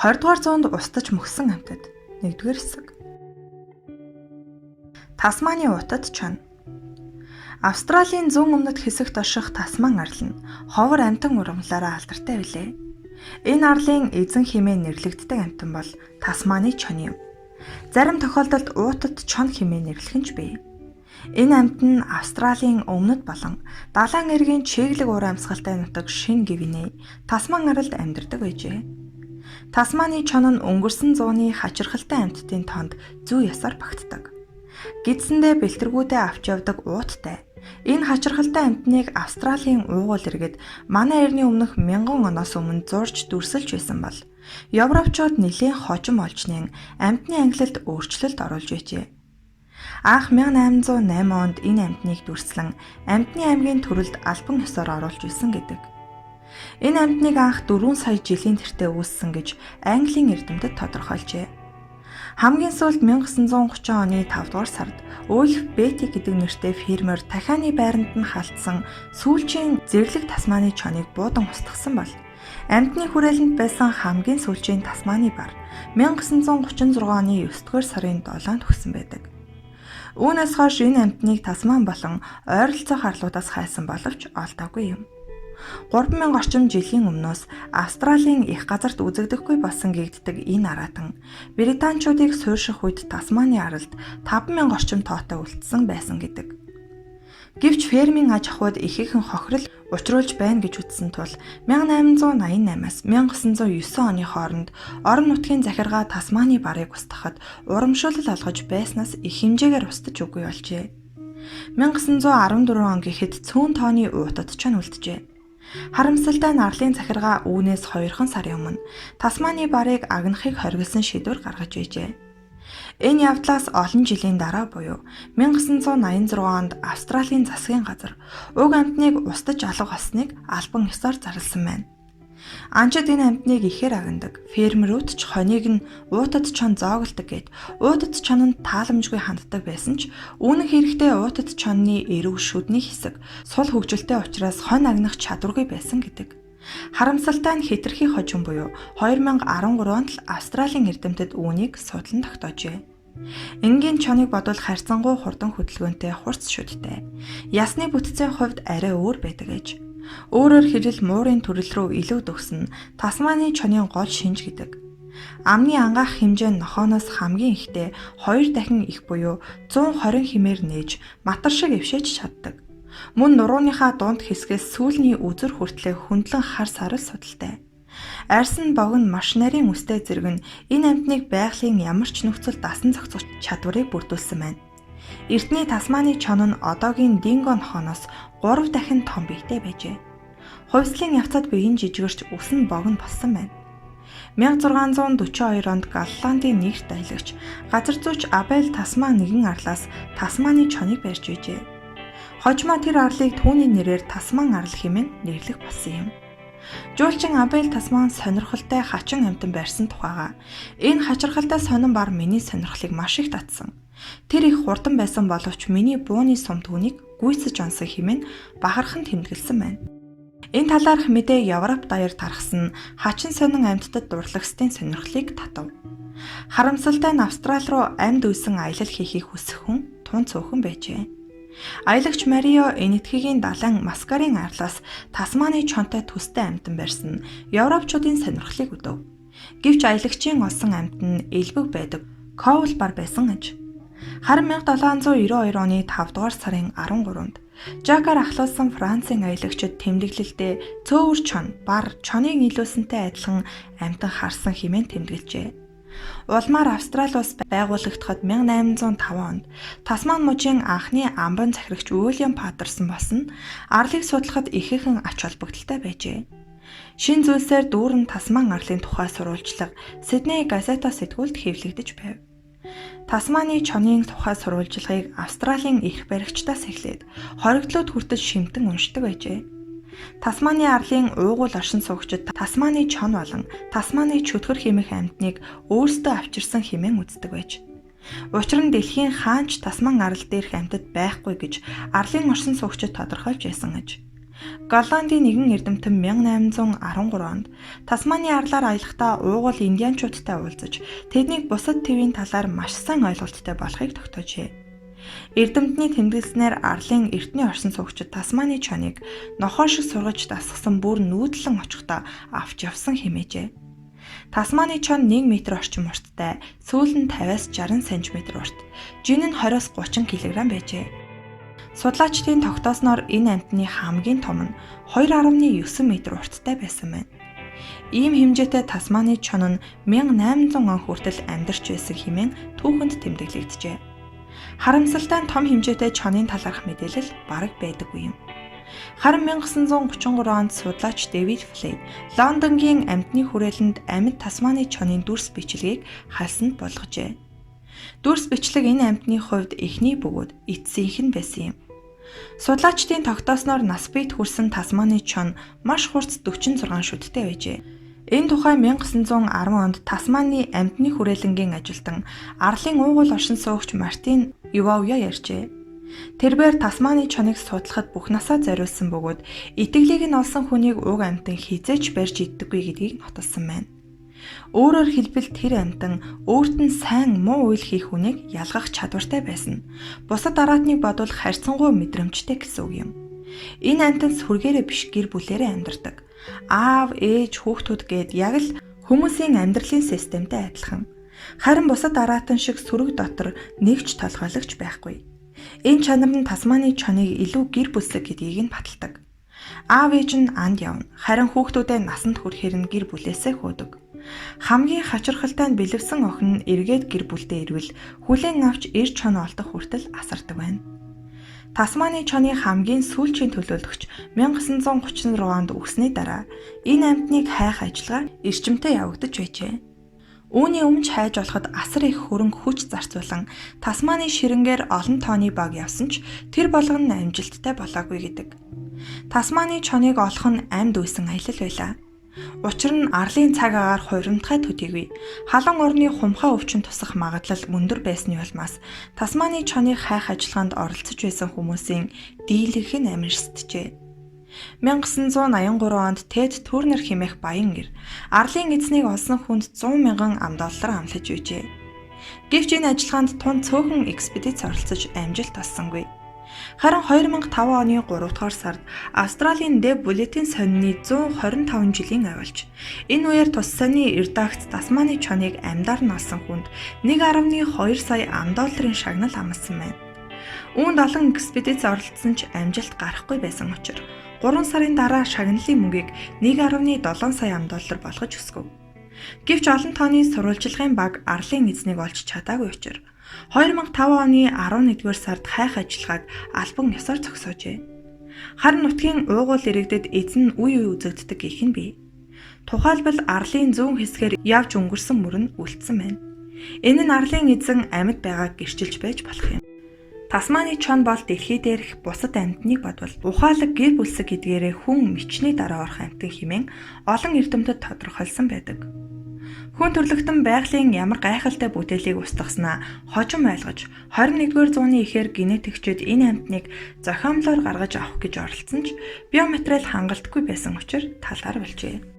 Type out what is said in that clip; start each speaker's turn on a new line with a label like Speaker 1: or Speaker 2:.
Speaker 1: 20 дугаар зуунд устж мөксөн амьтад. 1-р хэсэг. Тасманы утад чон. Австралийн зүүн өмнөд хэсэгт орших Тасман арал нь ховор амьтан ургамлаараа алдартай билээ. Энэ арлын эзэн хэмээн нэрлэгддэг амьтан бол Тасманы чон юм. Зарим тохиолдолд уутад чон хэмээн нэрлэх нь ч бий. Энэ амьтан нь Австралийн өмнөд болон далайн эргийн чиглэг уур амьсгалтай нутаг Шинэ Гвиней, Тасман аралд амьдардаг байжээ. Тасманы чон нь өнгөрсөн зууны хачирхалтай амьтдын тоонд зүй ёсоор багтдаг. Гэдсэндээ бэлтэргүүдээ авч явдаг ууттай. Энэ хачирхалтай амьтныг Австралийн уугуул иргэд манай эртний өмнөх мянган оноос өмнө зурж дүрсэлж байсан бол Европчууд нэлээн хожим олжнын амьтны ангилалд өөрчлөлт оруулж байжээ. Анх 1808 онд энэ амьтныг дүрслэн амьтны аймгийн төрөлд албан ёсоор оруулж ирсэн гэдэг. Энэ амьтныг анх 4 сая жилийн тэртээ үүссэн гэж Английн эрдэмтэд тодорхойлжээ. Хамгийн сүүлд 1930 оны 5 дугаар сард Уйлф Бетти гэдэг нэртэй фермер тахианы байранд нь халтсан сүүлчийн зэрлэг Тасманы чоныг буудан устгасан бол амьтны хүрээлэнд байсан хамгийн сүүлчийн Тасманы бар 1936 оны 9 дугаар сарын 7-нд өгсөн байдаг. Үүнээс хойш энэ амьтныг Тасман болон ойролцоох арлуудаас хайсан боловч олдоогүй юм. 3000 орчим жилийн өмнөөс Австралийн их газарт үзэгдэхгүй болсон гэгддэг энэ араатан Британчуудыг суурьших үед Тасманы аралд 5000 орчим тоотой үлдсэн байсан гэдэг. Гэвч фермийн аж ахуйд ихээхэн хохирол учруулж байна гэж үзсэн тул 1888-аас 1909 оны хооронд орон нутгийн захиргаа Тасманы барыг устгахад урамшуулал олгож байснаас их хэмжээгээр устж үгүй болжээ. 1914 он гэхэд цөөн тооны уутад ч нь үлджээ. Харамсалтай нь арлын захиргаа үүнээс 2 сарын өмнө Тасманы барыг агнахыг хориглосон шийдвэр гаргаж байжээ. Энэ явдлаас олон жилийн дараа буюу 1986 онд Австралийн засгийн газар уг амьтныг устж алга болсныг албан ёсоор зарласан байна. Анчид энэ амьтныг ихээр агнадаг. Фермерүүд ч хоныг нь уутад чон зооглодог гээд уутад чононд тааламжгүй ханддаг байсан ч үнэн хэрэгтээ уутад чонны эрүү шүдний хэсэг сул хөгжилтэй учраас хонь агнах чадваргүй байсан гэдэг. Харамсалтай нь хэтэрхий хожим буюу 2013 онд л Австралийн эрдэмтэд үүнийг судлан тогтоожээ. Энгийн чоныг бодвол харьцангуй хурдан хөдөлгөөнтэй хурц шүдтэй. Ясны бүтцийн хувьд арай өөр байдаг аж. Өөрөөр хэлбэл муурын төрөл рүү илүү дөхсөн Тасманы чонын гол шинж гэдэг. Амны ангаах хэмжээ нь нохооноос хамгийн ихдээ 2 дахин их буюу 120 хэмээр нээж матар шиг эвшээж чаддаг. Мөн нурууныхаа дунд хэсгээс сүүлний үзэр хүртлэх хөндлөн хар сарал судалтай. Арьс нь богино маш нарийн үстэй зэрэг нь энэ амьтныг байгалийн ямар ч нөхцөлд дасан зохицох чадварыг бүрдүүлсэн байна. Эртний Тасманы чон нь одоогийн динго нохооноос 3 дахин том биетэй байжээ. Хувьслын явцад биеийн жижигэрч үс нь богино болсон байна. 1642 онд Голландын нэгт аялагч газар зүйч Абель Тасман нэгэн арлаас Тасманы чоныг барьж байжээ. Хожмоо тэр арлыг түүний нэрээр Тасман арал хэмээн нэрлэх болсон юм. Жуулчин Абель Тасман сонирхолтой хачин амьтан барьсан тухайга энэ хачирхалтай сонин бар миний сонирхлыг маш их татсан. Тэр их хурдан байсан боловч миний бууны сум түүнийг гүйцэж онсон хэмээн бахархан тэмдэглэсэн байна. Энэ талаарх мэдээ Европ даяар тархсан нь хачин сонин амьтдад дурлагчдын сонирхлыг татав. Харамсалтай нь Австрали руу амьд үйсэн аялал хийхийг хүсэх хүн тун цөөхөн байжээ. Аялагч Марио Энэтхэгийн далайн Маскарын арлаас Тасманы чонтой төстэй амьтан барьсан нь европчуудын сонирхлыг өдөв. Гэвч аялагчийн олсон амьтан нь элбэг байдаг коул бар байсан аж. Харин 1792 оны 5 дугаар сарын 13-нд Жакар ахлуулсан Францын аялагчид тэмдэглэлдээ цөөвөр чон, бар, чонын нийлүүлсэнтэй адилхан амьтан харсан хэмээн тэмдэглэжээ. Улмаар Австрали улс байгуулагдахад 1805 онд Тасман мужийн анхны амбан захирагч Уильям Паттерсон болсон нь арлыг судлахад ихээхэн ач холбогдолтой байжээ. Шинэ зүйлсээр дүүрэн Тасман арлын тухай сурвалжлага Сидней Газета сэтгүүлд хэвлэгдэж байв. Тасманы чонын тухай сурвалжлагыг Австралийн эрх баригчдаас эхлээд хоригдлууд хүртэл шимтэн уншдаг байжээ. Тасманы арлын уугуул оршин суугчид Тасманы чон болон Тасманы чөтгөр хэмээх амьтныг өөрсдөө авчирсан хэмээн үздэг байж. Учир нь дэлхийн хаан ч Тасман арал дээрх амьтад байхгүй гэж арлын оршин суугчид тодорхойлж байсан аж. Голландын нэгэн эрдэмтэн 1813 онд Тасманы арлаар аялахдаа уугуул индианчуудтай уулзаж тэднийг бусад тивийн талаар маш сайн ойлголттой болохыг тогтоожээ. Эрдэмтний тэмдэглэснээр арлын эртний оршин суугчид Тасманы чоныг нохой шиг сургаж дасгасан бүр нүүдлэн очихдоо авч явсан хэмээжээ. Тасманы чон 1 м орчим урттай, сүүл нь 50-аас 60 см урт, жин нь 20-оос 30 кг байжээ. Судлаачдын тогтоосноор энэ амьтны хамгийн том нь 2.9 м урттай байсан байна. Ийм хэмжээтэй Тасманы чон нь 1800 он хүртэл амьдарч байсан хэмээн түүхэнд тэмдэглэгджээ. Харамсалтай нь том хэмжээтэй чонын талаарх мэдээлэл бараг байдаггүй юм. Харин 1933 онд судлаач Дэвид Флейд Лондонгийн амьтны хүрээлэнд амьд Тасманы чонын дүрс бичлэгийг халсанд болгожээ. Дүрс бичлэг энэ амьтны хувьд эхний бөгөөд эцсийнх нь байсан юм. Судлаачдын тогтоосноор нас биед хүрсэн Тасманы чон маш хурц 46 шүдтэй байжээ. Энэ тухай 1910 онд Тасманы амьтны хүрээлэнгийн ажилтан арлын уугуул оршин суугч Мартин Ивовья ярьжээ. Тэрбээр Тасманы чоныг судлахад бүх насаа зориулсан бөгөөд итгэлийг нь олсон хүнийг уг амьтан хэзээ ч барьж иддэггүй гэдгийг нотолсон байна. Өөрөөр хэлбэл тэр амьтан өөрт нь сайн муу үйл хийх хүнийг ялгах чадвартай байсан. Бусад араатныг бодвол харьцангуй мэдрэмжтэй гэсэн үг юм. Энэ амьтан сүргээрээ биш гэр бүлээрээ амьдардаг. Аав, ээж, хүүхдүүд гээд яг л хүмүүсийн амьдралын системтэй адилхан. Харин бусад араатан шиг сүрэг дотор нэгч толгойлогч байхгүй. Энэ чанар нь Тасманы чоныг илүү гэр бүлсэг гэдгийг нь баталдаг. Аав ээж нь анд явна. Харин хүүхдүүдээ насанд хүрэхээр нь гэр бүлээсээ хөөдөг. Хамгийн хачирхалтай нь бэлэвсэн охин нь эргээд гэр бүлдээ ирвэл хүлээн авч эр чон олдох хүртэл асардаг байна. Тасманы чоны хамгийн сүүлчийн төлөөлөгч 1936 онд үхсэний дараа энэ амьтныг хайх ажиллагаа эрчимтэй явагдаж байжээ. Үүний өмнө ч хайж олоход асар их хөрөнгө хүч зарцуулан Тасманы ширэнгээр олон тооны баг явсан ч тэр болгон нь амжилттай болоогүй гэдэг. Тасманы чоныг олох нь амьд үйсэн аялал байлаа. Учир нь арлын цаг агаар хувирамтгай төдийгүй халуун орны хумхай өвчин тусах магадлал өндөр байсны улмаас Тасманы чоныг хайх ажиллагаанд оролцож байсан хүмүүсийн дийлэнх нь амирсджээ. 1983 онд Тед Турнер хэмээх баян эр арлын эзнийг олсон хүнд 100 мянган ам доллар амлаж байжээ. Гэвч энэ ажиллагаанд тун цөөхөн экспедиц оролцож амжилт олсонгүй. Харин 2005 оны 3 дугаар сард Австралийн The Bulletin сонины 125 жилийн авилж энэ үеэр тус сонины редакц Тасманы чоныг амьдаар нь олсон хүнд 1.2 сая ам долларын шагнал амласан байна. Үүнд олон экспедиц оролцсон ч амжилт гарахгүй байсан учир 3 сарын дараа шагналын мөнгийг 1.7 сая ам доллар болгож өсгөв. Гэвч олон тооны сурвалжлагын баг арлын эзнийг олж чадаагүй учир 2005 оны 11-р сард хайх ажиллагааг албан ёсоор зогсоожээ. Харин нутгийн уугуул иргэдэд эзэн нь үе үе үзэгддэг гэх нь бий. Тухайлбал арлын зүүн хэсгээр явж өнгөрсөн мөр нь үлдсэн байна. Энэ нь арлын эзэн амьд байгааг гэрчилж байж болох юм. Тасманы чон бол дэлхий дээрх бусад амьтныг бодвол ухаалаг гэр бүлсэг гэдгээрээ хүн мичний дараа орох амьтан хэмээн олон эрдэмтэд тодорхойлсон байдаг. Хүн төрлөختөн байгалийн ямар гайхалтай бүтээлийг устгаснаа хожим ойлгож 21-р зууны эхээр генетикчид энэ амьтныг зохиомлоор гаргаж авах гэж оролдсон ч биоматериал хангалтгүй байсан учир талаар болжээ.